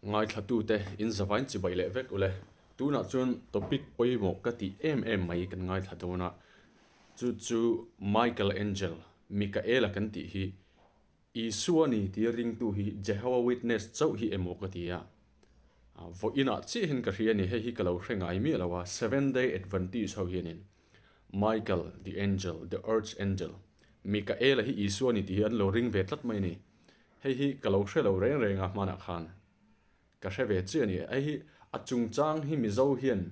Ngaithlatute in zavain chibai leh vek ule. Tunah chuan topic pawimawh ka tih em em mai kan ngaithla dawn a, chu chu Michael Angel, Mikaela kan tih hi Isua ni tia ringtu hi Jehovah Witness chauh hi emaw ka ti a. Vawiinah chiahin ka hria a ni, hei hi ka lo hre ngai miah lo a, Seventh Day Adventist ho hianin Michael, the Angel, the Archangel, Mikaela hi Isua ni tih hi an lo ring ve tlat mai a ni. Hei hi ka lo hre lo reng reng a hmanah khan ka hre ve chiah a ni. Hei hi a chungchang hi Mizo hian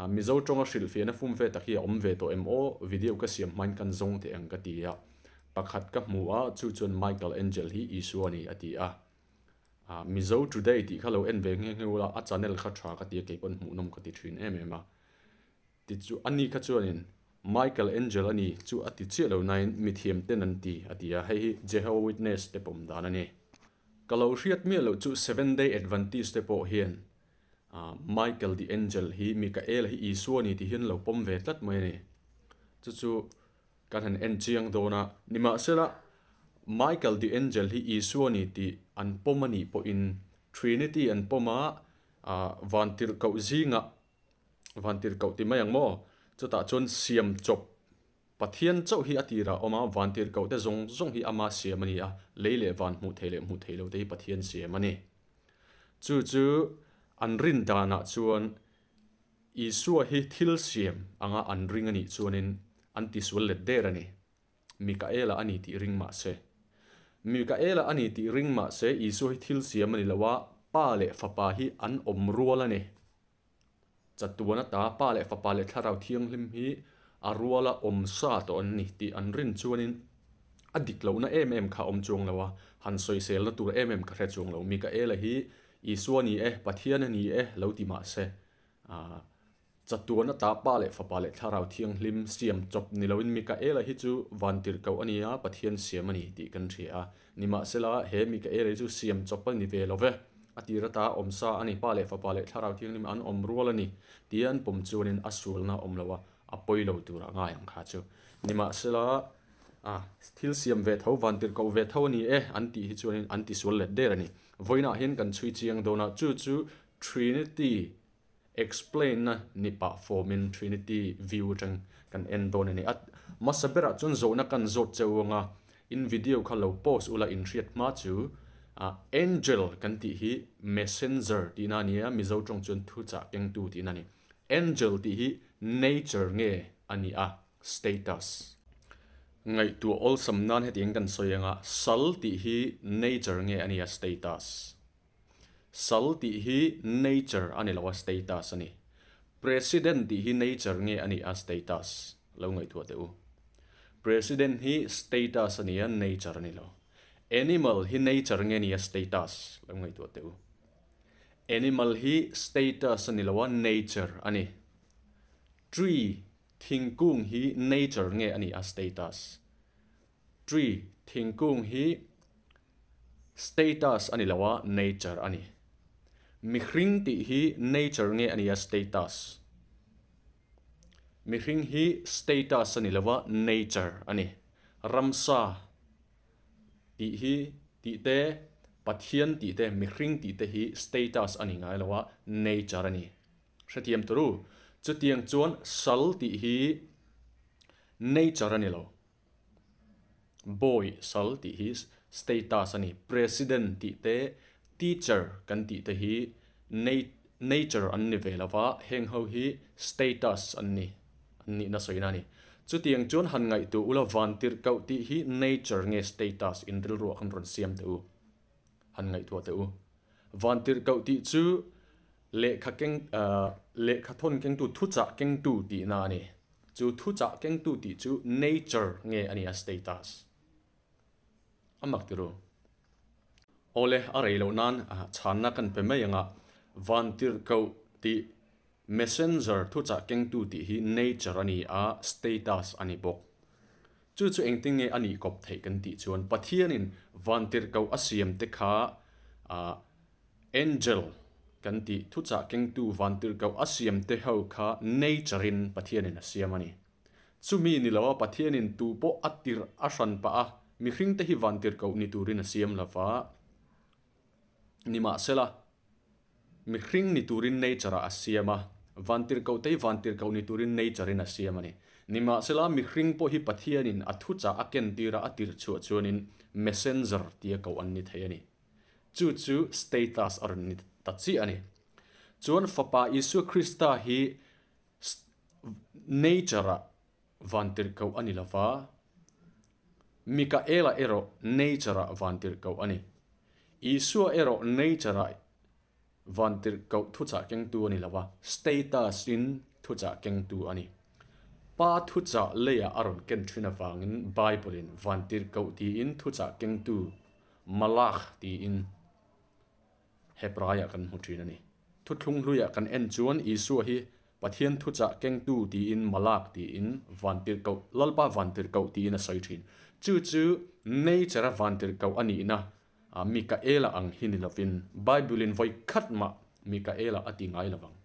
Mizo tawnga hrilhfiahna fum ve tak hi a awm ve tawh em aw? Video ka siam hmain kan zawng teh ang ka ti a. Pakhat ka hmu a, chu chuan Michael Angel hi Isua a ni a ti a. Mizo Today tih kha lo en ve nghe nghe ula, a channel kha tha ka ti a, kei pawn hmuhnawm ka ti thin em em a. Tichu a ni kha chuanin Michael Angel a ni chu a ti chiah lo nain mithiam ten an ti a ti a, hei hi Jehovah Witness te pawm dan a ni. Ka lo hriat miah loh chu Seventh Day Adventist te pawh hian Michael the Angel hi Mikael hi Isua a ni tih hi an lo pawm ve tlat mai a ni. Chu chu kan han en chiang dawn a, nimahsela Michael the Angel hi Isua a ni tih an pawm a nih pawhin Trinity an pawm a, vantirhkoh zingah Vantirhkoh ti mai ang maw? Chutah chuan siam chawp Pathian chauh hi a tirah a awm a, vantirhkoh te zawng zawng hi ama siam a ni a, lei leh van hmuh theih leh hmuh theih lo te hi Pathian siam a ni. Chu chu an rin danah chuan Isua hi thil siam anga an ring a nih chuanin an tisual let der a ni. Mikaela a ni tih ring mah se. Mikaela a ni tih ring mah se Isua hi thil siam a ni lo a, Pa leh Fapa hi an awm rual a ni. Chatuan ata Pa leh Fapa leh Thlarau Thianghlim hi a ruala awm sa tawh an ni tih an rin chuanin a dik lohna em em kha a awm chuang lo a, han sawiselna tur em em ka hre chuang lo. Mikaela hi Isua ni e, Pathian a ni e lo ti mah se, Chatuan ata Pa leh Fapa leh Thlarau Thianghlim siam chawp ni loin Mikaela hi chu vantirhkoh a ni a, Pathian siam a ni tih kan hria a. Nimahsela, he Mikaela hi chu siam chawp a ni ve lo ve. A tir ata awm sa a ni, Pa leh Fapa leh Thlarau Thianghlim an awm rual a ni tia an pawm chuanin a sualna awm lo a, a pawi lo tur a ngai ang kha chu. Nimahsela, a thil siam ve tho, vantirhkoh ve tho a ni e an tih hi chuanin an tisual let der a ni. Vawiinah hian kan chhui chiang dawn a, chu chu Trinity Explain na ni pah fawmin Trinity view atang kan en dawn a ni. A hmasa berah chuan zawhna kan zawt cheu ang a, in video kha lo post ula in hriat hma chu Angel kan tih hi messenger tihna a ni a, Mizo tawng chuan thuchah kengtu tihna a ni. Angel tih hi nature nge a ni a, status. Ngaihtuah awlsam nan hetiang kan sawi ang a, sal tih hi nature nge a ni a, status. Sal tih hi nature a ni lo a, status a ni. President tih hi nature nge a nih a, status? Lo ngaihtuah teh u. President hi status a ni a, nature a ni lo. Animal hi nature nge a nih a, status? Lo ngaihtuah teh u. Animal hi status a ni lo a, nature a ni. Tree, thingkung hi nature nge a nih a, status? Tree, thingkung hi Status a ni lo a, nature a ni. Mihring tih hi nature nge a nia status? Mihring hi status a ni lo a, nature a ni. Ramsa tih hi tih te, Pathian tih te, mihring tih te hi status a ni ngai lo a, nature a ni. Hrethiam tur u. Chutiang chuan sal tih hi nature a ni lo. Bawi sal tih hi status a ni. President tih te, teacher kan tih te hi nature an ni ve lo va, heng ho hi status an ni, an nihna sawina a ni. Chutiang chuan han ngaihtuah ula vantirhkoh tih hi nature nge status in rilruah khan rawn siam teh u, han ngaihtuah teh u. Vantirhkoh tih chu lehkha keng lehkha thawn kengtu thuchah kengtu tihna a ni. Chu thuchah kengtu tih chu nature nge a nia status a mak ti ru. Awle a rei loh nan chhanna kan pe mai anga vantirhkoh tih messenger thuchah kengtu tih hi nature a ni a status a ni bawk. Chu chu engtin nge a nih kawp theih kan tih chuan Pathianin vantirhkoh a siam te kha Angel kan tih thuchah kengtu vantirhkoh a siam te ho kha nature in Pathianin a siam a ni. Chumi ni lo a Pathianin tu pawh a tirh a hran pah a, mihring te hi vantirhkoh ni turin a siam lo va. Nimahsela. Mihring ni turin nature-ah a siam a, vantirhkohte hi vantirhkoh ni turin nature-in a siam a ni. Nimahsela, mihring pawh hi Pathianin a thuchah a kentir a, a tirhchhuah chuanin messenger tia koh an ni thei a ni. Chu chu status a rawn ni ta chiah a ni. Chuan Fapa Isua Krista hi nature-ah vantirhkoh a ni lo va, Mikaela erawh nature-ah vantirhkoh a ni. Isua erawh nature-ah vantirhkoh thuchah kengtu a ni lo va, status-in thuchah kengtu a ni. Pa thuchah leiah a rawn ken thin avangin Bible-in vantirhkoh tiin thuchah kengtu, malakh tiin Hebraiah kan hmu thin a ni. Thuthlung hluiah kan en chuan Isua hi Pathian thuchah kengtu tiin malak tiin vantirhkoh, Lalpa vantirhkoh tiin a sawi thin. Chu chu nature-a vantirhkoh a nihna Mikaela ang hi ni lovin Bible-in vawi khat mah Mikaela a ti ngai lovang.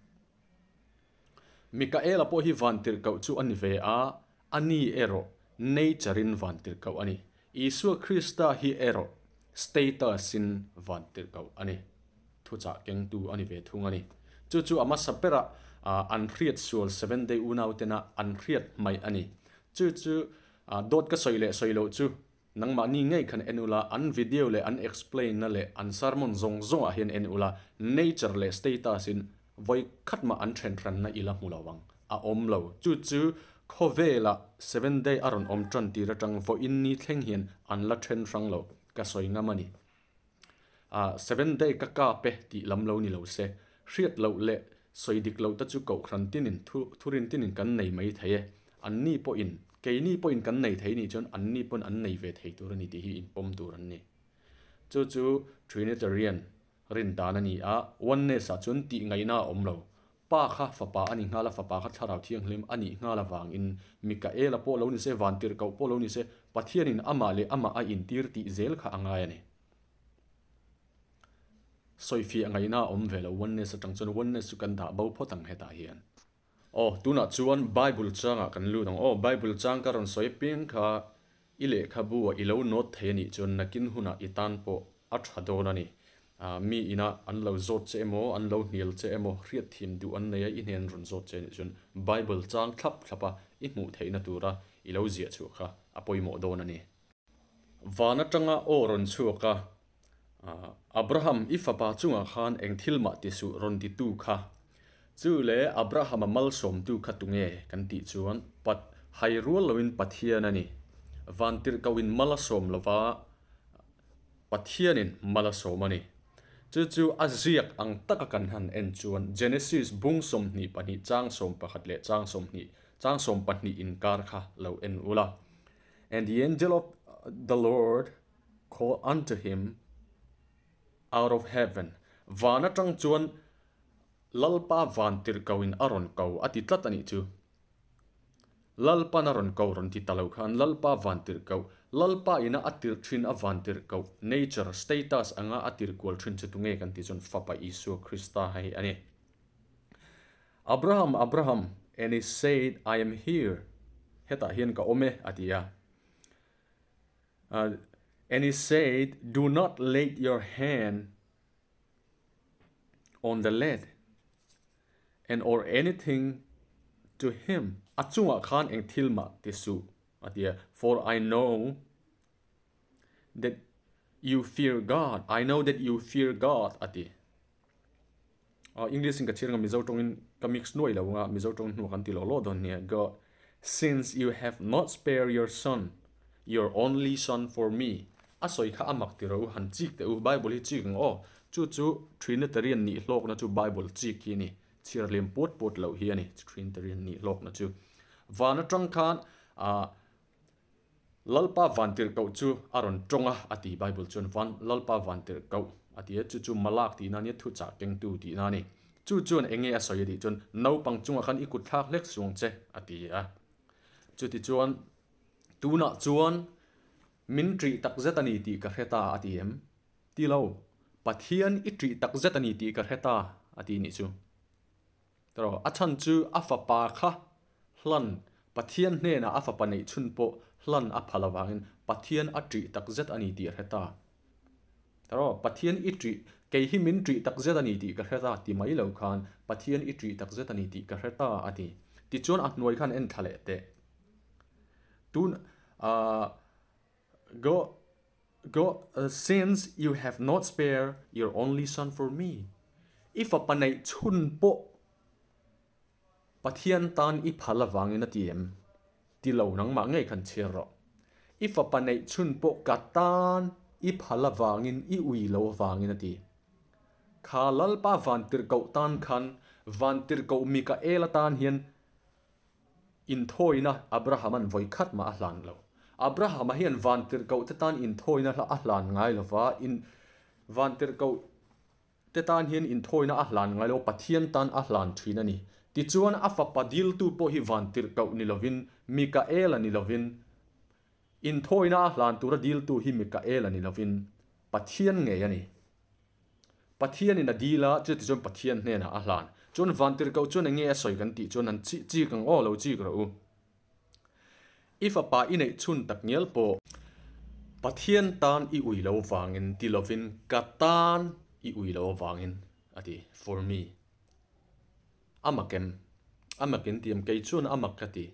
Mikaela pawh hi vantirhkoh chu a ni ve a, a ni erawh nature-in vantirhkoh a ni. Isua Krista hi erawh status-in vantirhkoh a ni. Thuchah kengtu a ni ve thung a ni. Chu chu a hmasa berah an hriat sual Seventh Day unautena an hriat hmaih a ni. Chu chu dawt ka sawi leh sawi loh chu Nangmahni ngei khan en ula, an video leh an explain na leh an sermon zawng zawng ah hian en ula, nature leh status in vawi khat mah an then hran na ila hmu lo ang, a awm lo. Chu chu khawvel ah seven day a rawn awm tan tir atang vawiin ni thleng hian an la then hrang lo, ka sawi ngam a ni. Ah, seven day ka kap e tih lam lo ni lo se, hriat loh leh sawi dik loh te chu kohhran tinin thu thurin tinin kan nei mai thei e. Anni pawhin, keini pawhin kan nei thei nih chuan anni pawn an nei ve thei tur a ni tih hi inpawm tur an ni. Chu chu Trinitarian rin dan a ni a, Oneness ah chuan tih ngaihna a awm lo. Pa kha fapa a ni nghal a, fapa kha thlarau thianghlim a nih nghal avangin Mikaela pawh lo ni se, Vantirhkoh pawh lo ni se, Pathianin amah leh amah a intir tih zel kha a ngai a ni. Sawifiah ngaihna a awm ve lo, Oneness atang chuan Oneness chu kan dah bo phawt ang hetah hian. Aw, tunah chuan Bible changah kan lut ang. Aw, Bible chang ka rawn sawi apiang kha i lehkhabu ah i lo note thei a nih chuan nakin hunah i tan pawh a tha dawn a ni. Mi ina an lo zawt che emaw, an lo hnial che emaw, hriatthiam duh an nei a, i hnen rawn zawt che a nih chuan Bible chang thlap thlap a i hmuh theihna tura i lo ziah chhuah kha a pawimawh dawn a ni. Van atanga aw rawn chhuak a, Abraham, i fapa chungah khan eng thil mah ti suh rawn titu kha. Chu le Abraham-a malsawmtu kha tunge kan tih chuan Pat hai rual loin Pathian a ni. Vantirhkohin mal a sawm lova, Pathianin mal a sawm a ni. Chu chu a ziak ang taka kan han en chuan Genesis bung 22 chang 11 leh chang 20 chang 12 inkar kha lo en ula. And the angel of the Lord called unto him out of heaven, Van atang chuan Lalpa van tirhkohin a rawn ko a ti tlat a nih chu. Lalpan a rawn ko rawn ti ta lo khan Lalpa van tirhkoh, Lalpa ina a tirh thin a van tirhkoh, nature, status anga a tirh kual thin chu tunge kan tih chuan Fapa Isua Krista hei a ni. Abraham, Abraham, and he said, I am here, hetah hian ka awm e a ti a. And he said, Do not lay your hand on the lad and or anything to him. A chungah khan eng thil mah ti suh a ti a. For I know that you fear God. I know that you fear God a ti. English in ka chhiar nga Mizo tawngin ka mix nuai lo anga Mizo tawng hnuah kan ti lo lo dawn nia. God, since you have not spared your son, your only son for me. A sawi kha a mak ti ro han chik teh u, Bible hi chik ang aw. Chu chu Trinitarian nih hlawkna chu Bible chik hi a ni. Chhiar liam puat puat loh hi a ni Trinitarian nih hlawkna chu. Van atang khan ah Lalpa vantirhkoh chu a rawn tawng a, a ti. Bible chuan van Lalpa vantirhkoh a ti a, chu chu Malak tihna a nia, thuchah kengtu tihna a ni. Chu chuan eng nge a sawi a tih chuan, Naupang chungah khan i kut thlak hlek suang che, a ti a. Chutichuan, tunah chuan min ṭih tak zet a ni tih ka hre ta, a ti em? Ti lo, Pathian i ṭih tak zet a ni tih ka hre ta, a ti nih chu. Tawh, a chhan chu a fapa kha hlan, Pathian hnenah a fapa neih chhun pawh hlan a phal avangin Pathian a ṭih tak zet a ni tih a hre ta. Tawh, Pathian i ṭih Kei hi min ṭih takzet a ni tih ka hre ta ti mai lo khan Pathian i ṭih takzet a ni tih ka hre ta a ti. Tichuan a hnuai khan en thla leh teh. Tun ah Go go since you have not spared your only son for me. I fapa neih chhun pawh Pathian tan i phal avangin a ti em? Ti lo nangmah ngei khan chhiar rawh. I fapa neih chhun pawh ka tan i phal avangin i ui lo avangin a ti. Kha Lalpa vantirhkoh tan khan vantirhkoh Mikaela tan hian inthawina Abrahama'n vawi khat mah a hlan lo. Abrahama hian vantirhkoh te tan inthawina hla a hlan ngai lova, in vantirhkoh te tan hian inthawina a hlan ngai lo, Pathian tan a hlan thin a ni. Tichuan, a fapa diltu pawh hi vantirhkoh ni lovin, Mikaela ni lovin, inthawina a hlan tura diltu hi Mikaela ni lovin, Pathian ngei a ni. Pathianin a dil a, chutichuan Pathian hnenah a hlan. Chuan vantirhkoh chuan eng nge a sawi kan tih chuan an chik ang aw, lo chik rawh u. I fapa i neih chhun tak ngial pawh. Pathian tan i ui lo vangin ti lovin ka tan i ui lo avangin a ti, for me. A mak em? A mak in ti em? Kei chuan a mak ka ti.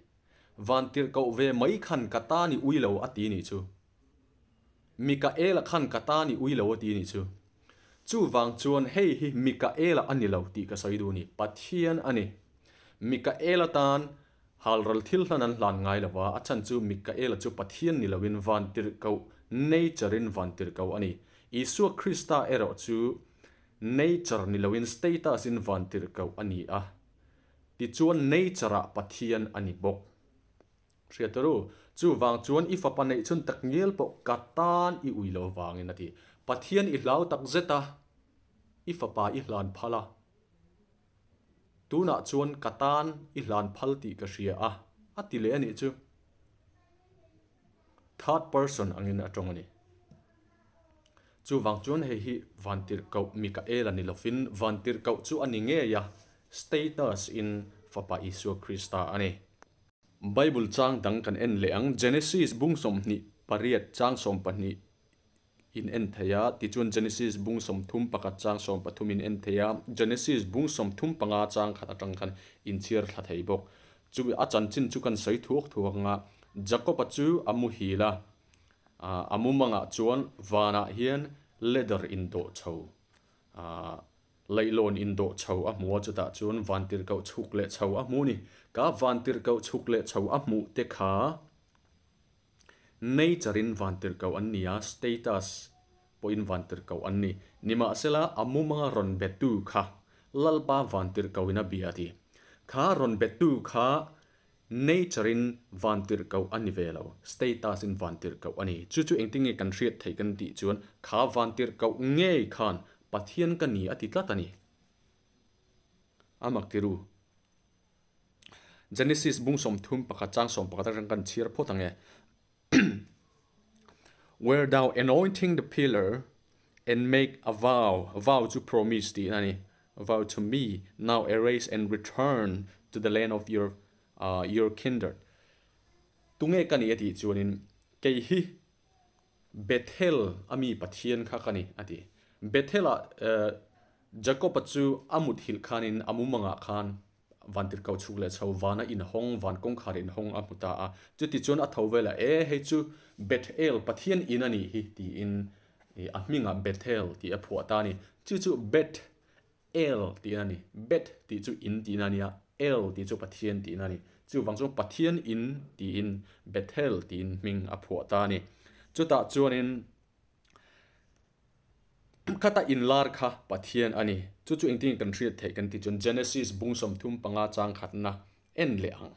Vantirhkoh ve mai khan ka tan i ui lo a ti nih chu. Mikaela khan ka tan i ui lo a ti nih chu. Chuvang chuan hei hi Mikaela a ni lo tih ka sawi duh a ni. Pathian a ni. Mikaela tan Halral thil hlan an hlan ngai lo va, a chhan chu Mikaela chu Pathian ni loin vantirhkoh, nature in vantirhkoh a ni. Isua Krista erawh chu nature ni loin status in vantirhkoh a ni a, tichuan nature ah Pathian a ni bawk. Hriat ru, chuvang chuan i fapa neih chhun tak ngial pawh ka tan i ui lo vangin a ti. Pathian i hlau tak zet a, i fapa i hlan phal a. Tunah chuan ka tan i hlan phal tih ka hria a, a ti leh a nih chu. Third person angin a tawng a ni. Chuvang chuan hei hi Vantirhkoh Mikaela ni lovin Vantirhkoh chu a ni ngei a, status in Fapa Isua Krista a ni. Bible chang dang kan en leh ang, Genesis bung 28 chang 12 in en thei a, tichuan Genesis bung 31 chang 13 in en thei a, Genesis bung 35 chang khat atang khan in chhiar thla thei bawk. Chu a chanchin chu kan sawi thuak thuak ang a, Jakob-a chu a muhil a, a mumangah chuan vanah hian ladder indawh chho, leihlawn indawh chho a hmu a, chutah chuan vantirhkoh chhuk leh chho a hmu a ni. Ka vantirhkoh chhuk leh chho a hmuh te kha Nature in vantirhkoh an ni a, status pawhin vantirhkoh an ni. Nimahsela, a mumanga rawn betu kha Lalpa vantirhkoh in a bia a ti. Kha rawn betu kha nature in vantirhkoh a ni ve lo, status in vantirhkoh a ni. Chu chu engtin nge kan hriat theih kan tih chuan kha vantirhkoh ngei khan Pathian ka ni a ti tlat a ni. A mak ti ru. Genesis bung 31 chang 11 atang kan chhiar phawt ang e. Where thou anointing the pillar and make a vow, vow chu promise tih a ni, vow to me, now arise and return to the land of your uh, your kindred. Tunge ka ni a tih chuanin kei hi Bethel a mi Pathian kha ka ni a ti. Bethel ah Jacob-a chu a muthilh khanin a mumangah khan vantirhkoh chhuk leh chho vana inhawng, van kawngkhar inhawng a hmu ta a. Chutichuan a tho vel a, E, hei chu Bethel, Pathian in a nih hi tiin a hmingah Bethel tih a phuah ta a ni. Chu chu Beth El tihna a ni. Beth tih chu in tihna a ni a, El tih chu Pathian tihna a ni. Chuvang chuan Pathian in tiin Bethel tiin hming a phuah ta a ni. Chutah chuanin khata inlar kha Pathian a ni. Chu chu engtin kan hriat theih kan tih chuan Genesis bung 35 chang khatna en leh ang.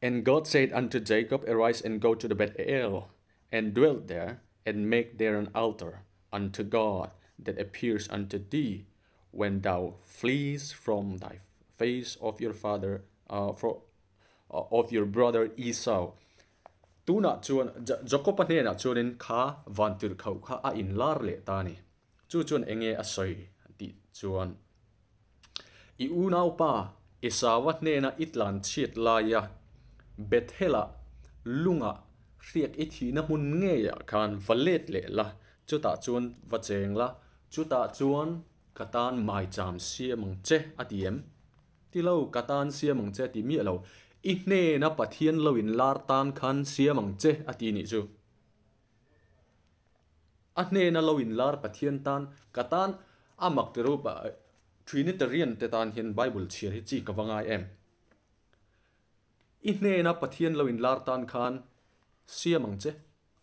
And God said unto Jacob, Arise and go to the Bethel, and dwell there, and make there an altar unto God that appears unto thee when thou flees from thy face of your father, uh, for, uh, of your brother Esau. Tunah chuan Jacob-a hnenah chuanin kha vantirhkoh kha a inlar leh ta a ni. Chu chuan enge a sawi tih chuan, I unaupa Esau-a hnena i tlan chhiat laia Bethel-ah lunga hriak i thihna hmun ngeiah khan va let leh la. Chutah chuan va cheng la, chutah chuan ka tan maicham siam ang che a ti em? Ti lo, ka tan siam ang che a ti miah lo. I hnena Pathian lo inlar tan khan siam ang che a ti nih chu. A hnena lo inlar Pathian tan, ka tan a mak ti ro Trinitarian te tan hian Bible chhiar hi chi ka va ngai em? I hnena Pathian lo inlar tan khan siam ang che.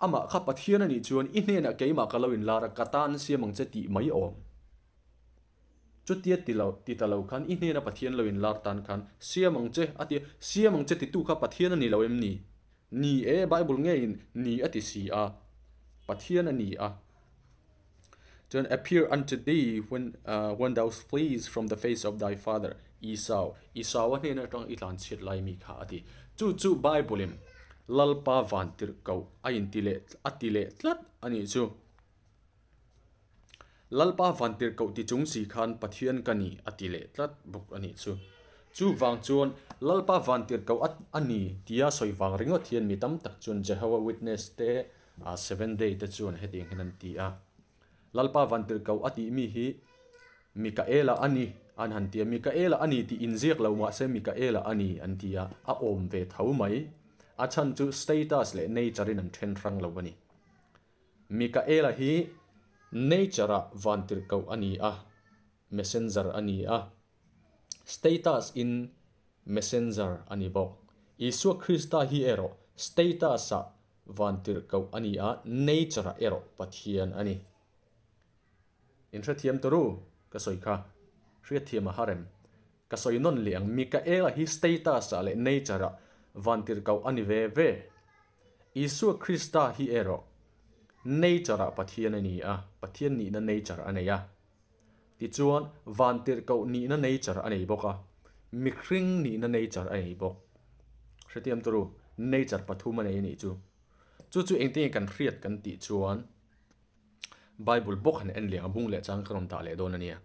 Amah kha Pathian a nih chuan i hnenah keimah ka lo inlar a, ka tan siam ang che tih mai awm. Chutia ti lo, ti ta lo khan i hnena Pathian lo inlar tan khan siam ang che a ti a, siam ang che titu kha Pathian a ni lo em ni? Ni e, Bible ngeiin ni a ti si a, Pathian a ni a. Chuan appear unto thee when, uh, when thou flees from the face of thy father Esau, Esau a hnen atang i tlan chhiat lai mi kha a ti. Chu chu Bible in Lalpa van tirh koh a inti leh a ti leh tlat a nih chu. Lalpa van tirh koh ti chung si khan Pathian ka ni a ti leh tlat bawk a nih chu. Chu vang chuan Lalpa van tirh koh a a ni tia sawi vang ringawt hian mi tam tak chuan Jehovah Witness te a Seventh Day te chuan hetiang hian an ti a. Lalpa van tirh koh a tih mi hi Mikaela a ni an han ti a, Mikaela a ni tih inziak lo mahse Mikaela a ni an ti a, a awm ve tho mai. A chhan chu status leh nature in an then hrang lo a ni. Mikaela hi nature ah van tirh koh a ni a, messenger a ni a, status in messenger a ni bawk. Isua Krista hi erawh status ah van tirh koh a ni a, nature ah erawh Pathian a ni. In hrethiam tawh ru, ka sawi kha. Hriatthiam a har em? Ka sawi nawn leh ang, Mikaela hi status ah leh nature ah vantirhkoh a ni ve ve. Isua Krista hi erawh nature ah Pathian a ni a, Pathian nihna nature a nei a. Tichuan, vantirhkoh nihna nature a nei bawk a, mihring nihna nature a nei bawk. Hrethiam tawh ru, nature pathum a nei a nih chu. Chu chu engtin nge kan hriat kan tih chuan, Bible bawk han en leh ang a bung leh chang ka rawn dah leh dawn a nia.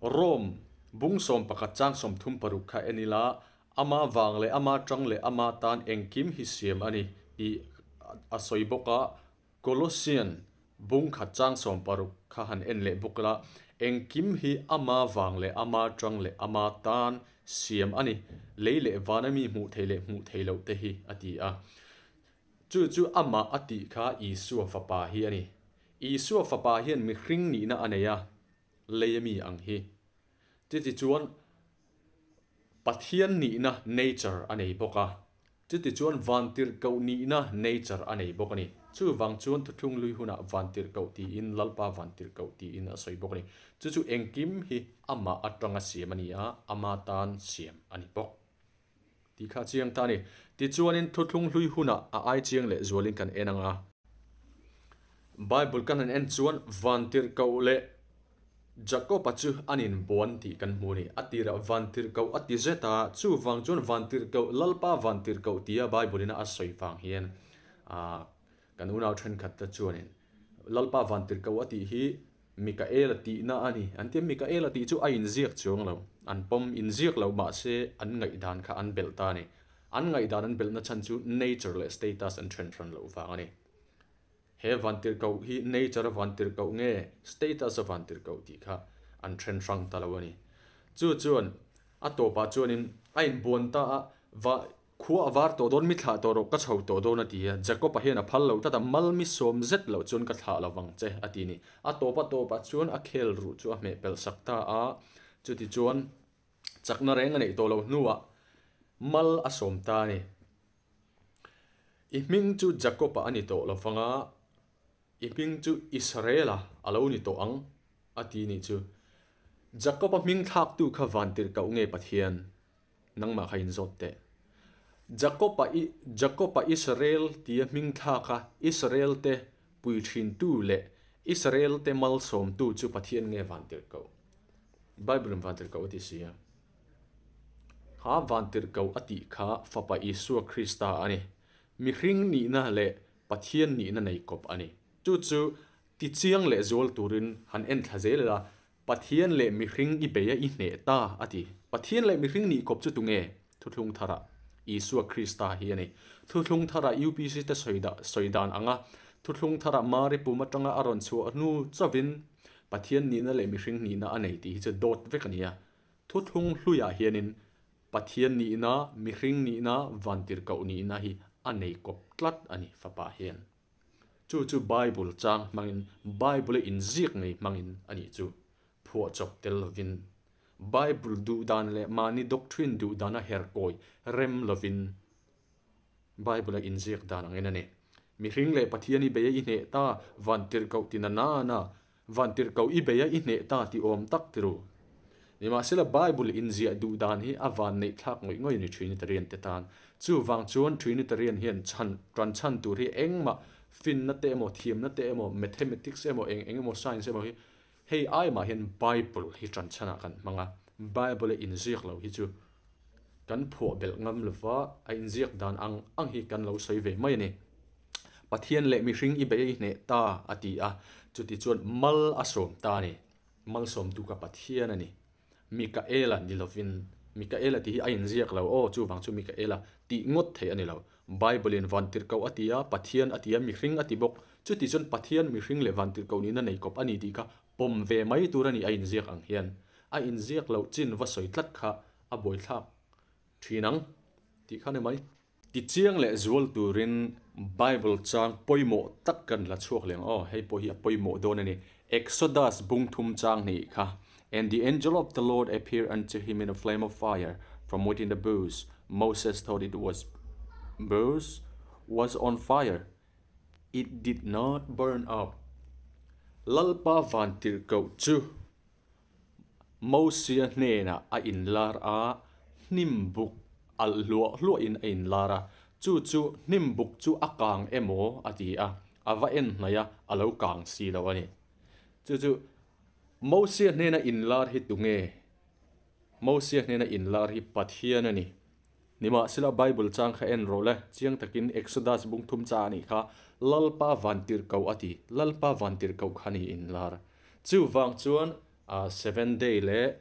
Rome bung 11 chang 36 kha en ila, ama vang leh ama tang leh ama tan engkim hi siam a ni tih a sawi bawk a, Colossian bung khat chang 16 kha han en leh bawk ila, engkim hi ama vang leh ama tang leh ama tan siam a ni, lei leh vana mi hmuh theih leh hmuh theih loh te hi a ti a. Chu chu amah a tih kha Isua fapa hi a ni. Isua fapa hian mihring nihna a nei a, lei a mi ang hi. Chuti chuan Pathian nihna, nature, a nei bawk a. Chuti chuan vantirhkoh nihna, nature, a nei bawk a ni. Chuvang chuan thuthlung lui hunah vantirhkoh tiin Lalpa vantirhkoh tiin a sawi bawk a ni. Chu chu engkim hi amah atanga siam a ni a, ama tan siam a ni bawk. Tih kha chiang ta a ni. Tichuanin thuthlung hlui hunah a ai chiang leh zualin kan en ang a. Bible kan han en chuan Vantirhkoh leh Jakob-a chu an inbuan tih kan hmu a ni. A tirah Vantirhkoh a ti zet a, chuvang chuan Vantirhkoh, Lalpa Vantirhkoh tia Bible-in a sawi vang hian kan unau thenkhat te chuanin Lalpa Vantirhkoh a tih hi Mikaela tihna a ni. An tia Mikaela tih chu a inziak chuang lo. An pawm inziak lo mahse an ngaihdan kha an belh ta a ni. An ngaihdan an belhna chhan chu nature leh status an then hran loh vang a ni. He vantirhkoh hi nature a vantirhkoh nge status a vantirhkoh tih kha an then hrang ta lo a ni. Chu chuan a tawpah chuanin a inbuan ta a, va Khua a var tawh dawn, mi thlah tawh rawh, ka chho tawh dawn a ti a. Jacob-a hian a phal lo tlat a, mal mi sawm zet loh chuan ka thlah lo vang che a ti a ni. A tawp a tawpah chuan a khel ruh chu a hmeh pelh sak ta a, chuti chuan chakna reng a neih tawh loh hnuah mal a sawm ta a ni. I hming chu Jacob-a a ni tawh lo vang a, i hming chu Israel-a a lo ni tawh ang a ti nih chu. Jacob-a hming thlaktu kha vantirhkoh nge Pathian? Nangmah kha inzawt teh. Jakob-a i Jakob-a Israel tia hming thlak a, Israel te pui thintu leh Israel te malsawmtu chu Pathian nge vantirhkoh? Bible-in vantirhkoh a ti si a. Kha vantirhkoh a tih kha Fapa Isua Krista a ni. Mihring nihna leh Pathian nihna nei kawp a ni. Chu chu tichiang leh zual turin han en thla zel ila, Pathian leh mihring i bei a i hneh ta, a ti. Pathian leh mihring nih kawp chu tunge? Thuthlung tharah Isua Krista hi a ni. Thuthlung tharah UPC te sawi dah sawi dan anga Thuthlung tharah Mari pum atanga a rawn chhuah hnu chauhin Pathian nihna leh mihring nihna a nei tih hi chu dawt vek a ni a. Thuthlung hluiah hianin Pathian nihna, mihring nihna, vantirhkoh nihna hi a nei kawp tlat a ni fapa hian. Chu chu Bible chang hmangin, Bible-a inziak ngei hmangin a nih chu. Phuahchawp tel lovin, Bible duhdan leh mahni doctrine duhdana herkawi rem lovin Bible-a inziak dan angin a ni. Mihring leh Pathian i bei a i hneh ta, vantirhkoh ti na nana, vantirhkoh i bei a i hneh ta ti awm tak ti ru. Nimahsela Bible inziah duh dan hi a van neih thlak ngawih ngawih a ni Trinitarian te tan. Chuvang chuan Trinitarian hian chhan tan chhan tur hi engmah finna te emaw, thiamna te emaw, mathematics emaw, eng eng emaw science emaw hi hei ai mah hian Bible hi tan chhanah kan hmang a, Bible-a inziak lo hi chu Kan phuah belh ngam lova a inziak dan ang ang hi kan lo sawi ve mai a ni. Pathian leh mihring i bei hneh ta a ti a, chuti chuan mal a sawm ta a ni. Malsawmtu ka Pathian a ni. Mikaela ni lovin, Mikaela tih hi a inziak lo, aw chuvang chu Mikaela tih ngawt theih a ni lo. Bible-in vantirhkoh a ti a, Pathian a ti a, mihring a ti bawk. Chuti chuan Pathian, mihring leh vantirhkoh nihna nei kawp a ni tih kha pawm ve mai tur a ni a inziak ang hian. A inziak loh chin va sawi tlat kha a buaithlak thin ang tih kha ni mai. Tichiang leh zual turin Bible chang pawimawh tak kan la chhuak leh ang aw, hei pawh hi a pawimawh dawn a ni. Exodus bung thum chang hnih kha, And the angel of the Lord appeared unto him in a flame of fire from within the bush, Moses thought it was bush was on fire, it did not burn up. Lalpa vantirhkoh chu Mosia hnenah a inlar a, hnim buk alh hluah hluahin a inlar a, chu chu hnim buk chu a kang emaw a ti a, a va en hnaih a, a lo kang si lo a ni. Chu chu Mosia hnena inlar hi tunge? Mosia hnena inlar hi Pathian a ni. Nimahsela Bible chang kha en rawh le, chiang takin Exodus bung thum cha a nih kha, Lalpa vantirhkoh a ti, Lalpa vantirhkoh kha ni inlar. Chuvang chuan Seventh Day leh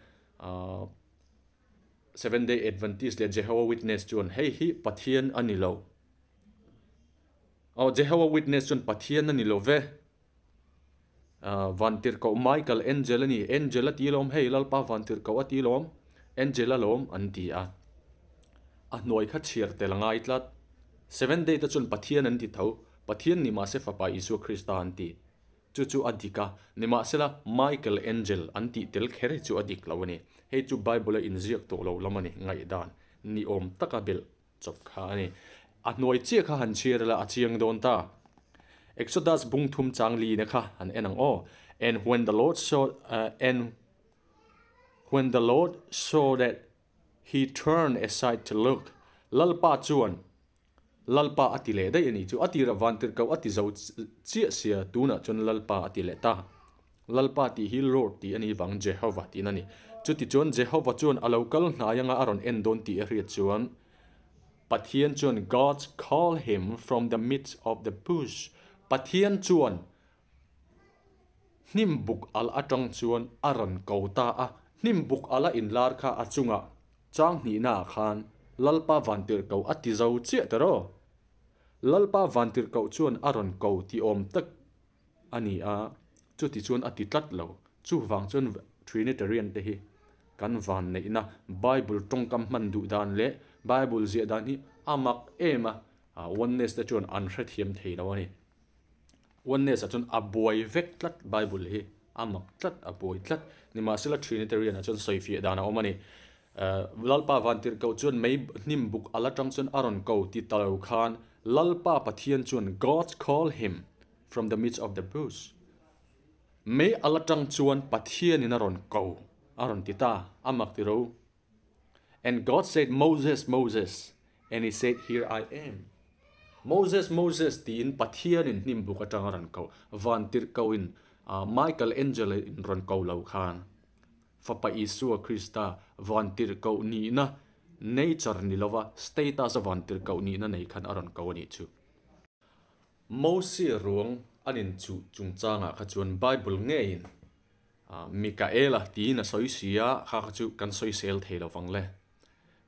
Seventh Day Adventist leh Jehovah Witness chuan hei hi Pathian a ni lo. Aw Jehovah Witness chuan Pathian a ni lo ve. Vantirhkoh Michael Angel a ni, Angel a ti lawm hei Lalpa Vantirhkoh a ti lawm, Angel a lawm an ti a. A hnuai kha chhiar tel a ngai tlat. Seventh Day te chuan Pathian an ti tho, Pathian ni mahse Fapa Isua Krista an ti. Chu chu a dik a, nimahsela Michael Angel an tih tel kher hi chu a dik lo a ni. Hei chu Bible a inziak tawh lo lam a ni, ngaihdan ni awm taka belh chawp kha a ni. A hnuai chiah kha han chhiar ila a chiang dawn ta. Exodus bung thum chang lina kha han en ang aw. And when the Lord saw and when the Lord saw that he turned aside to look, Lalpa chuan Lalpa a ti leh daih a nih chu. A tirah vantirhkoh a ti zo chiah sia tunah chuan Lalpa a ti leh ta. Lalpa tih hi Lord tih a nih vang Jehovah tihna a ni. Chutichuan Jehovah chuan a lo kal hnai anga a rawn en dawn tih a hriat chuan Pathian chuan God called him from the midst of the bush Pathian chuan hnim buk al atang chuan a rawn ko ta a. Hnim buk ala inlar kha a chungah chang hnihnaah khan Lalpa vantirhkoh a ti zo chiah ta rawh. Lalpa vantirhkoh chuan a rawn ko tih awm tak a ni a, chuti chuan a ti tlat lo. Chuvang chuan Trinitarian te hi kan vanneihna Bible tawngkam hman duh dan leh Bible ziah dan hi a mak em a, Oneness te chuan an hrethiam thei lo a ni. Oneness ah chuan a buai vek tlat Bible hi a mak tlat, a buai tlat. Nimahsela Trinitarian ah chuan sawifiah dan a awm a ni. Lalpa vantirhkoh chuan mei hnim buk a la tang chuan a rawn ko ti ta lo khan Lalpa Pathian chuan God call him From the midst of the bush. Mei al atang chuan Pathianin a rawn ko, a rawn ti ta, a mak ti ro. And God said, Moses, Moses, and he said, Here I am. Moses, Moses tiin Pathianin hnim buk atang a rawn ko, van tirh ko in, Michael angel in rawn ko lo khan. Fapa Isua Krista van tirh koh nihna, nature ni lova status a van tirh koh nihna nei khan a rawn ko a nih chu. Mosia ruang an inchuh chungchangah kha chuan Bible ngeiin Mikaela tiin a sawi si a, kha kha chu kan sawisel thei lo vang le.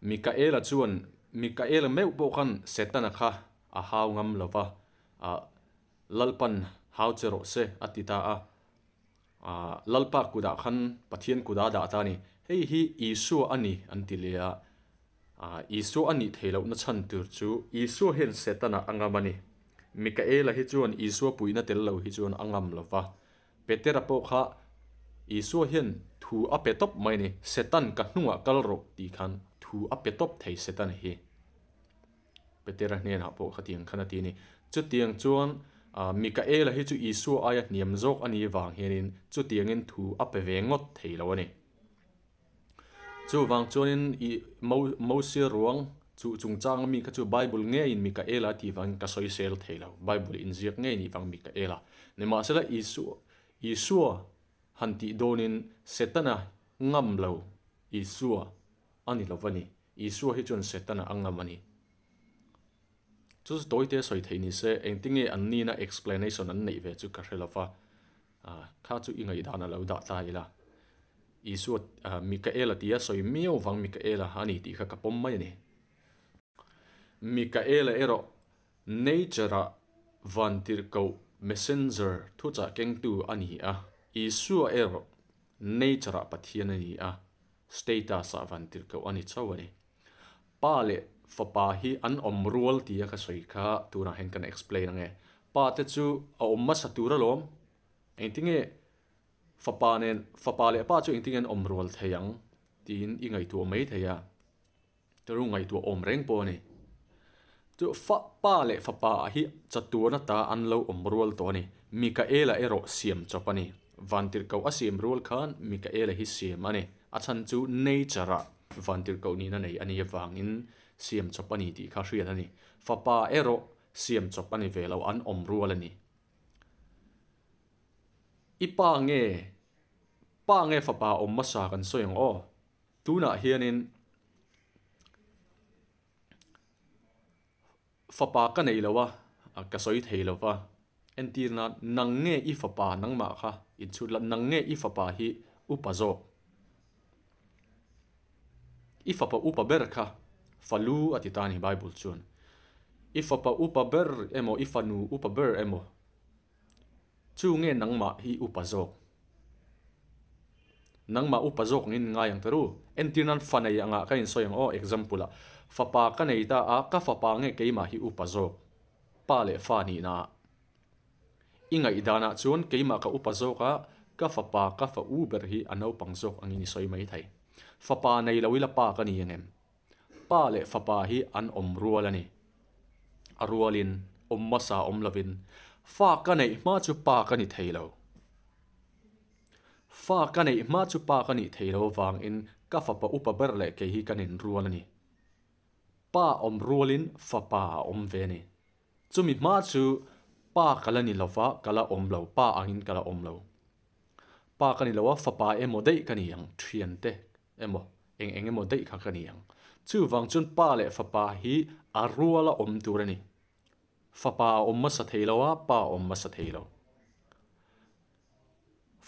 Mikaela chuan Mikaela meuh pawh khan Setana kha a hau ngam lo va, Lalpan hau che rawh se a ti ta a. Lalpa kutah khan Pathian kut a dah ta a ni. Hei hi Isua a ni an ti leh a. Isua a nih theih lohna chhan tur chu Isua hian Setana a ngam a ni. Mikaela hi chuan Isua puihna tel lo hi chuan a ngam lo va. Petera pawh kha Isua hian thu a pe tawp mai a ni. Setan ka hnungah kal rawh tih khan thu a pe tawp thei Setana hi. Petera hnenah pawh khatiang khan a ti a ni. Chutiang chuan Mikaela hi chu Isua aia hniam zawk a nih vang hianin chutiangin thu a pe ve ngawt thei lo a ni. Chuvang chuanin i Mosia ruang chu chungchanga mi kha chu Bible ngeiin Mikaela a tih vangin ka sawisel thei lo. Bible inziak ngei nih vang Mikaela. Nimahsela Isua Isua han tih dawnin Setana ngam lo Isua a ni lo va ni. Isua hi chuan Setana a ngam a ni. Chu chu tawite sawi theih ni se, engtinge an nina explanation an neih ve chu ka hre lo va. Kha chu i ngaihdan a lo dah ta ila. Isua Mikaela tia sawi miau vang Mikaela a ni tih kha ka pawm mai a ni. Mikaela erawh nature-ah vantirhkoh messenger thuchah kengtu a ni a, Isua erawh nature-ah Pathian a ni a, status-ah vantirhkoh a ni chauh a ni. Pa leh fapa hi an awm rual tia ka sawi kha tunah hian kan explain ang e. Pa te chu a awm hmasa tur alawm. Engtinge fapa nen fapa leh pa chu engtinge an awm rual thei ang tiin i ngaihtuah mai thei a. Chu ngaihtuah awm reng pawh a ni. Chu fa pa leh fapa hi chatuan ata an lo awm rual tawh a ni. Mikaela erawh siam chawp a ni. Vantirhkoh a siam rual khan Mikaela hi siam a ni. A chhan chu nature ah vantirhkoh nihna nei a nih avangin siam chawp a ni tih kha hriat a ni. Fapa erawh siam chawp a ni ve lo, an awm rual a ni. I pa nge pa nge fapa awm hmasa kan sawi ang aw. Tunah hianin fapa ka nei lo a, ka sawi thei lo va, entir nan nang nge i fapa nangmah kha inchhut la, nang nge i fapa hi upa zawk? I fapa upa ber kha falu a ti ta a ni Bible chuan. I fapa upa ber emaw i fanu upa ber emaw Chu nge nangmah hi upa zawk? Nangmah upa zawk angin ngai ang ta ru. Entir nan fa nei angah ka insawi ang aw, example ah. Fapa ka nei ta a, ka fapa nge keimah hi upa zawk? Pa leh fa nihna ah. I ngaihdanah chuan keimah ka upa zawk a, ka fapa ka fa u ber hi a naupang zawk angin i sawi mai thei. Fapa nei lo ila pa ka ni angem? Pa leh fapa hi an awm rual a ni. A rualin, awm hmasa awm lovin, fa ka neih hma chu pa ka ni thei lo. Fa ka neih hma chu pa ka nih thei lo avangin ka fapa upa ber leh kei hi kan inrual a ni. Pa awm rualin fapa a awm ve a ni. Chumi hma chu pa ka la ni lova, ka la awm lo, pa angin ka la awm lo. Pa ka ni lo a, fapa emaw daih ka ni ang, thiante emaw eng eng emaw daih kha ka ni ang. Chuvang chuan pa leh fapa hi a ruala awm tur a ni. Fapa a awm hmasa thei lo a, pa a awm hmasa thei lo.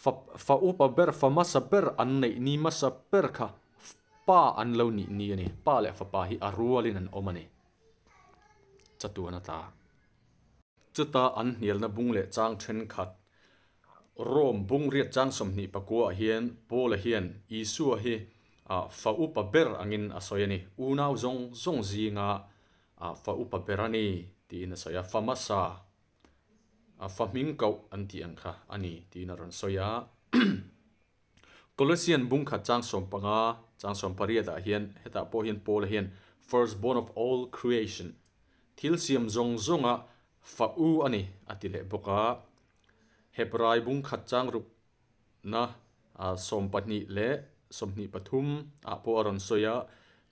Fa fa upa ber, fa hmasa ber an neih ni hmasa ber kha pa an lo nih ni a ni. Pa leh fapa hi a rualin an awm a ni. Chatuan ata. Chuta an hnialna bung leh chang thenkhat Rome bung riat chang 29 ah hian Paula hian Isua hi fa upa ber angin a sawi a ni. Unau zawng zawng zinga fa upa ber a ni tiin a sawi a. Fa hmasa, fa hming koh an tih ang kha a ni tiin a rawn sawi a. Colossian bung khat chang 15 chang 18 ah hian hetah pawh hian Paula hian first born of all creation thil siam zawng zawnga fa u a ni a ti leh bawk a. Hebrai bung khat chang ruk na 20 leh 23 ah pawh a rawn sawi a,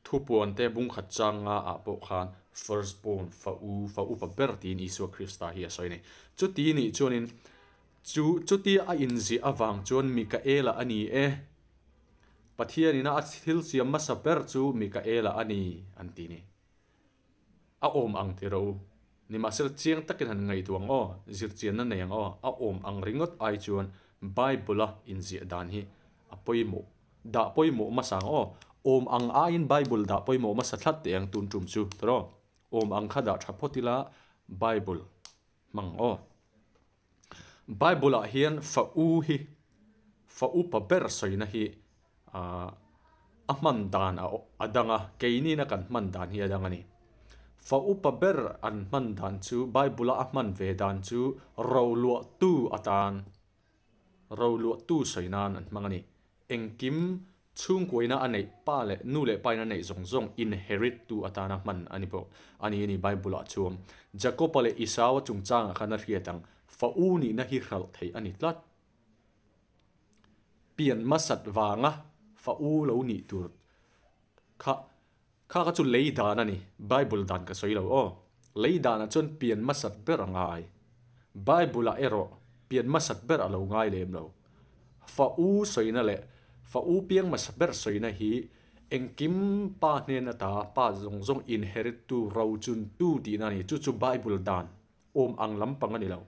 thupuan te bung khat chang nga ah pawh khan first born fa u fa upa ber tiin Isua Krista hi a sawi a ni. Chuti nih chuanin Chu chutia a inziah avang chuan Mikaela a ni e. Pathianina a thil siam hmasa ber chu Mikaela a ni, an ti ni. A awm ang ti ro. Nimahsela chiang takin han ngaihtuah ang aw, zirchianna nei ang aw, a awm ang ringawt ai chuan Bible-a inziah dan hi a pawimawh, dah pawimawh hmasa ang aw. Awm ang aiin Bible dah pawimawh hmasa thlat teh ang tun tum chu, tiraw? Awm ang kha dah tha phawt ila Bible hmang aw. Bible ah hian fa u hi fa upa ber sawina hi a hman dan a dang a, keinina kan hman dan hi a dang a ni. Fa upa ber an hman dan chu Bible a a hman ve dan chu roluahtu atan roluahtu sawi nan an hmang a ni. Engkim chhungkuaina a neih pa leh nu leh pa in a neih zawng zawng inherit tu atana hman a ni bawk a ni a ni Bible ah chuan. Jakob-a leh Esau-a chungchangah khan a hriat ang, fa u nihna hi hralh theih a ni tlat. Pian hmasat vanga fa u lo nih tur kha kha kha chu lei dan a ni, Bible dan ka sawi lo aw. Lei danah chuan pian hmasat ber a ngai. Bible ah erawh pian hmasat ber a lo ngai lem lo. Fa u sawina leh fa u piang hmasa ber sawina hi engkim pa hnen ata pa zawng zawng inherit tu, rochun tu tihna a ni. Chu chu Bible dan awm ang lampang a ni lo.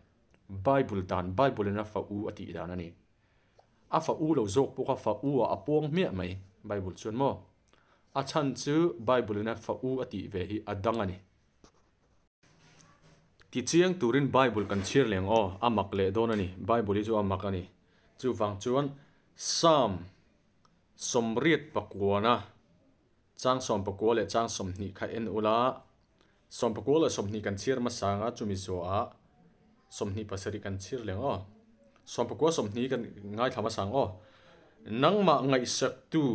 Bible dan, Bible in a fa u a tih dan a ni. A fa u lo zawk pawh kha fa u ah a puang hmiah mai Bible chuan maw? A chhan chu Bible in a fa u a tih ve hi a dang a ni. Tichiang turin Bible kan chhiar leh ang aw, a mak leh dawn a ni. Bible hi chu a mak a ni. Chuvang chuan Psalm 89 chang 19 leh chang 20 kha en ula, 19 leh 20 kan chhiar hmasa ang a, chumi zawhah 27 kan chhiar leh ang aw. 19 20 kan ngaithla hmasa ang aw. Nangmah ngaihsaktu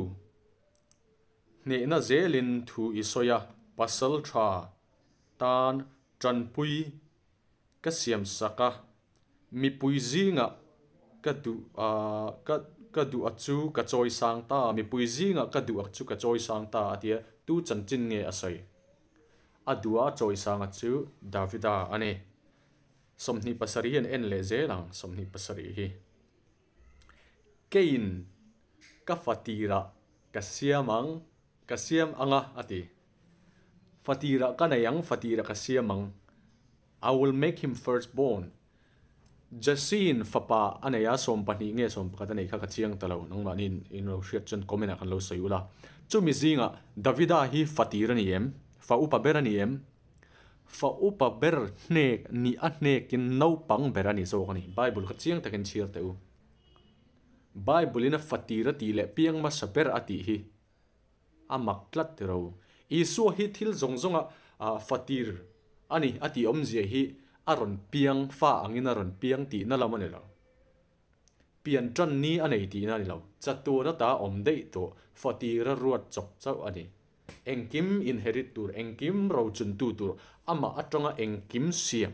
hnehna zelin thu i sawi a, pasal tha tan tanpui ka siam sak a, mipui zingah ka duh a ka ka duh a chu ka chawi sang ta, mipui zingah ka duh a chu ka chawi sang ta a tia, tu chanchin nge a sawi? A duh a chawi sang a chu Davida a ni. 27 hian en leh zel ang, 27 hi. Keiin ka fatirah ka siam ang, ka siam ang a, a ti. Fatirah ka nei ang, fatirah ka siam ang. I will make him first born. Jesse-in fapa a nei a, 12 nge 11 a nei kha ka chiang ta lo, nangmahni in lo hriat chuan comment ah kan lo sawi ula. Chumi zingah Davida hi fatir a ni em? Fa upa ber a ni em? Fa upa ber hnek nih a hnekin naupang ber a ni zawk a ni. Bible kha chiang takin chhiar teh u. Bible in a fatir a tih leh piang hmasa ber a tih hi a mak tlat tiro. Isua hi thil zawng zawnga fatir a ni a tih awmzia hi a rawn piang fa angin a rawn piang tihna lam a ni lo. Pian tan ni a nei tihna a ni lo. Chatuan ata awm daih tawh fatir a ruat chawp chauh a ni. Engkim inherit tur, engkim rochuntu tur, amah atanga engkim siam,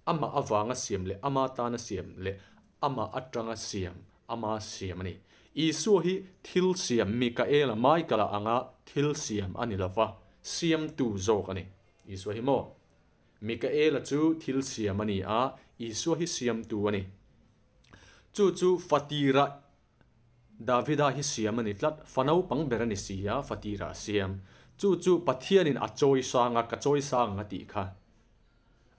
amah avanga siam leh ama tana siam leh amah atanga siam, ama siam a ni. Isua hi thil siam, Mikaela, Michael-a anga thil siam a ni lova, siamtu zawk a ni. Isua hi maw? Mikaela chu thil siam a ni a, Isua hi siamtu a ni. Chu chu Fatira Davida hi siam a ni tlat, fa naupang ber a ni si a, fa tirah a siam. Chu chu Pathianin a chawi sang a, ka chawi sang ang a tih kha.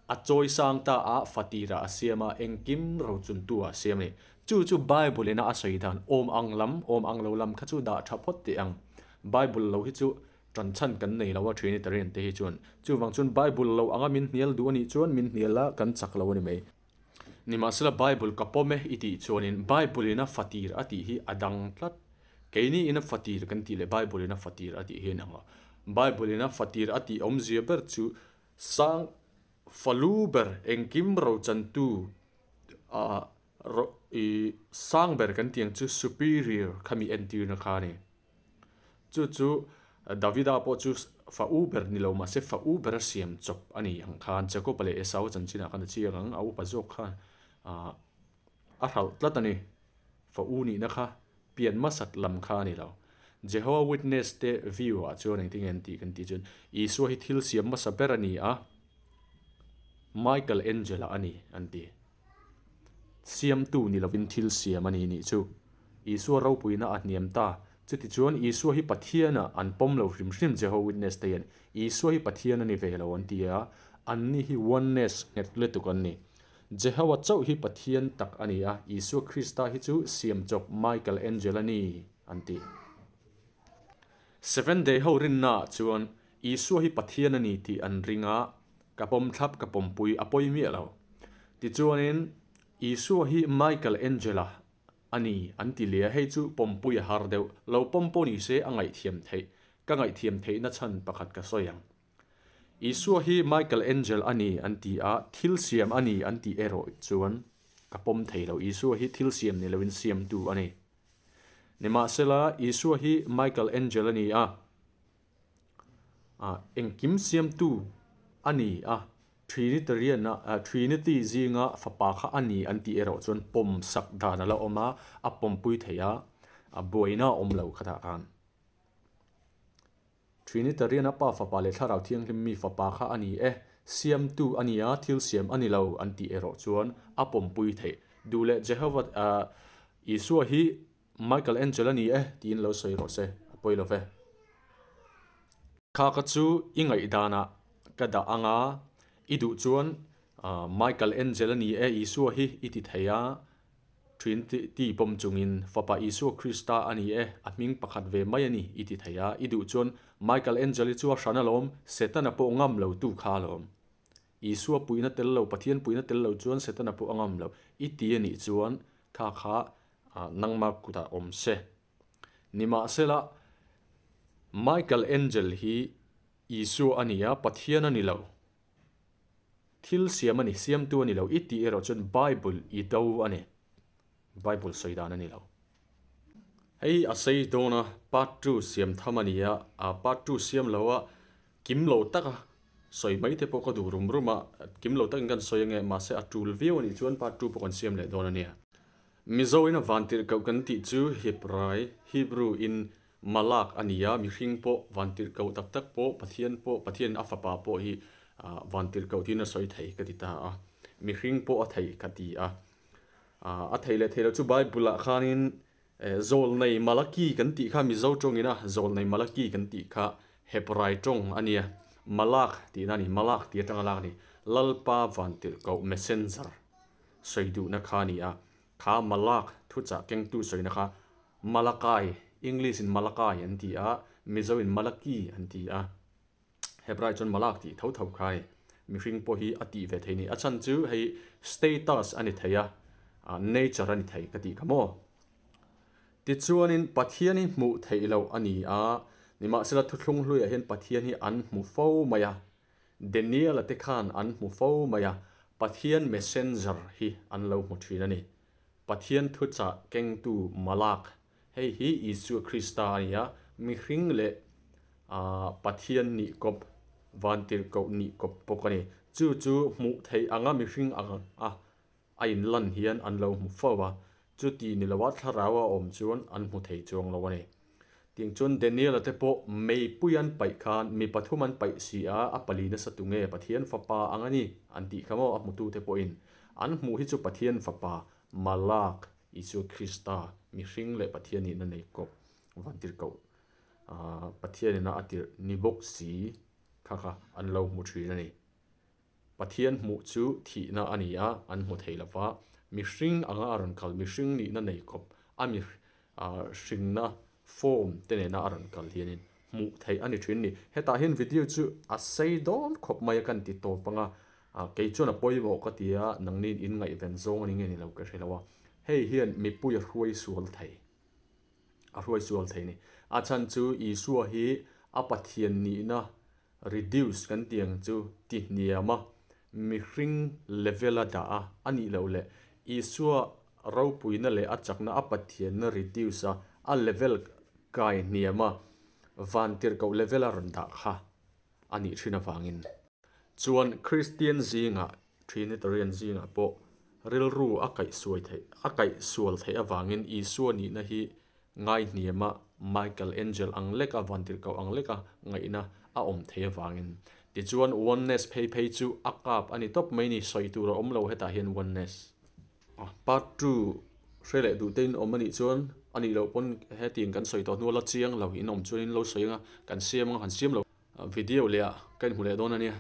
A chawi sang ta a, fa tirah a siam a, engkim rochuntu ah a siam a ni. Chu chu Bible ina a sawi dan, awm ang lam, awm ang lo lam kha chu dah tha phawt teh ang. Bible lo hi chu tanchhan kan nei lo a Trinitarian te hi chuan. Chuvang chuan Bible lo anga min hnial duh a nih chuan min hnial a, kan chak lo a ni mai. Nimahsela Bible ka pawm e i tih chuanin Bible in a fatir a tih hi a dang tlat. Keini in a fatir kan tih leh Bible in a fatir a tih hi a inang lo. Bible in a fatir a tih awmzia ber chu sang falu ber engkim rochantu ah ro i sang ber kan tih ang chu superior khami entirna kha a ni. Chu chu Davida pawh chu fa u ber ni lo mahse fa u ber a siam chawp a ni ang khan Jakob-a leh Esau chanchinah khan a chiang ang, a upa zawk khan a hralh tlat a ni. Fa u nihna kha pian hmasat lam kha a ni lo. Jehovah Witness te view ah chuan engtin nge an tih kan tih chuan Isua hi thil siam hmasa ber a ni a, Michael Angel-a a ni an ti. Siamtu ni lovin thil siam a ni nih chu. Isua ropuina a hniam ta. Chutichuan Isua hi Pathiana an pawm lo hrim hrim Jehovah Witness te hian Isua hi Pathian a ni ve lo an ti a, anni hi Oneness nghet lutuk an ni. Jehovah chauh hi Pathian tak a ni a, Isua Krista hi chu siamchawp Michael Angel a ni an ti. Seventh Day ho rinnaah chuan Isua hi Pathian a ni tih an ring a, ka pawm thlap ka pawmpui a pawi miah lo. Tichuanin. Isua hi Michael Angela a ni an ti leh a, hei chu pawmpui a har deuh. Lo pawm pawh ni se a ngaihthiam theih. Ka ngaihthiam theihna chhan pakhat ka sawi ang. Isua hi Michael Angel a ni an ti a, thil siam a ni an tih erawh chuan ka pawm thei lo. Isua hi thil siam ni loin siamtu a ni. Nimahsela, Isua hi Michael Angel a ni a, engkim siamtu a ni a, Trinitarian a, Trinity zinga fapa kha a ni an tih erawh chuan pawm sak dan a la awm a, a pawmpui thei a, a buaina a awm lo khatah khan. Trinitarian a Pa Fapa leh Thlarau Thianghlim mi Fapa kha a ni e, Siamtu a nia, thil siam a ni lo an tih erawh chuan a pawmpui theih. Duh leh Jehovah Isua hi Michael Angel a ni e tiin lo sawi rawh se, a pawi lo ve. Kha ka chu i ngaihdanah ka dah ang a, i duh chuan Michael Angel a ni e Isua hi i ti thei a, Trinity pawm chungin Fapa Isua Krista a ni e, a hming pakhat ve mai a ni, i ti thei a. I duh chuan Michael Angel hi chu a hran alawm, Setana pawh ngam lo tu kha alawm. Isua puihna tel lo, Pathian puihna tel lo chuan Setana pawh a ngam lo, i ti a nih chuan kha kha nangma kutah awm se. Nimahsela, Michael Angel hi Isua a ni a, Pathian a ni lo. Thil siam a ni, siamtu a ni lo i tih erawh chuan Bible i do a ni. Bible sawi dan a ni lo. Hei a sei dawn a, part two siam tham a ni a, a part two siam lo a, kim lo taka sawi mai te pawh ka duh rum rum a, kim lo takin kan sawi ange, mahse a tul viau a nih chuan part two pawh kan siam leh dawn a nia. Mizo in a vantirhkoh kan tih chu Hiprai, Hebrew, in Malak a ni a, mihring pawh vantirhkoh tak tak pawh, Pathian pawh, Pathianin a fapa pawh hi vantirhkoh tiin a sawi thei ka ti ta a, mihring pawh a thei ka ti a. A thei leh thei lo chu Bible-ah khanin Zawlnei Malaki kan tih kha Mizo tawngin a, Zawlnei Malaki kan tih kha Hebrai tawng a nia, Malak tihna a ni, Malak tih atanga lak a ni, Lalpa vantirhkoh, messenger, sawi duhna kha a ni a, kha Malak thuchah kengtu sawina kha Malakai, English in Malakai an ti a, Mizo in Malaki an ti a. Hebrai chuan Malak tih tho tho kha hei mihring pawh hi a tih ve thei ni. A chhan chu hei status a ni thei a, nature a ni thei ka tih kha maw. Tichuanin Pathian hi hmuh theih loh a ni a, nimahsela thuthlung hluiah hian Pathian hi an hmu fo mai a. Daniel-a te khan an hmu fo mai a, Pathian messenger hi an lo hmu thin a ni. Pathian thuchah kengtu Malak, hei hi Isua Krista a ni a, mihring leh Pathian nih kawp, vantirhkoh nih kawp bawk a ni. Chu chu hmuh theih anga mihring ang a a inlan hian an lo hmu fo a, chuti ni loa thlarau a awm chuan an hmu thei chuang lo a ni. Tiang chuan Daniel-a te pawh meipui an paih khan mi pathum an paih si a, a pali nasa tu nge Pathian fapa ang a ni an tih kha maw a hmutute pawhin an hmuh hi chu Pathian fapa Malak, Isua Krista, mihring leh Pathian nihna nei kawp vantirhkoh Pathianina a tirh ni bawk si kha kha an lo hmu thin a ni. Pathian hmuh chu thihna a ni a, an hmu thei lo va. Mihring anga a rawn kal, mihring nihna nei kawp a mi hringna form te nena a rawn kal hianin hmuh theih a ni thin ni. Hetah hian video chu a sei dawn khawp mai a kan ti tawp ang a, kei chuan a pawimawh ka ti a, nangniin in ngaihven zawng a ni nge ni lo ka hre lo a. Hei hian mipui a hruai sual thei, a hruai sual thei ni. A chhan chu Isua hi a Pathian nihna Reduce kan tih ang chu ti hniam a, mihring level a dah a, a nih loh leh Isua ropuina leh a chakna a Pathianna reduce a, a level kai hniam a, vantirhkoh level a rawn dah kha a nih thin avangin. Chuan Kristian zingah, Trinitarian zingah pawh rilru a kaihsuai theih, a kaihsual theih avangin Isua nihna hi Ngai hniama Michael Angel ang leka vantirhkoh ang leka ngaihna a awm thei avangin. Tichuan Oneness phei phei chu a kap a ni tawp mai ni, sawi tur a awm lo hetah hian Oneness. Part two hre leh duh te in awm a nih chuan a nih loh pawn hetiang kan sawi tawh hnu a la chiang lo in awm chuan in lo sawi anga kan siam anga kan siam lo video leh ah ka inhmu leh dawn a nia.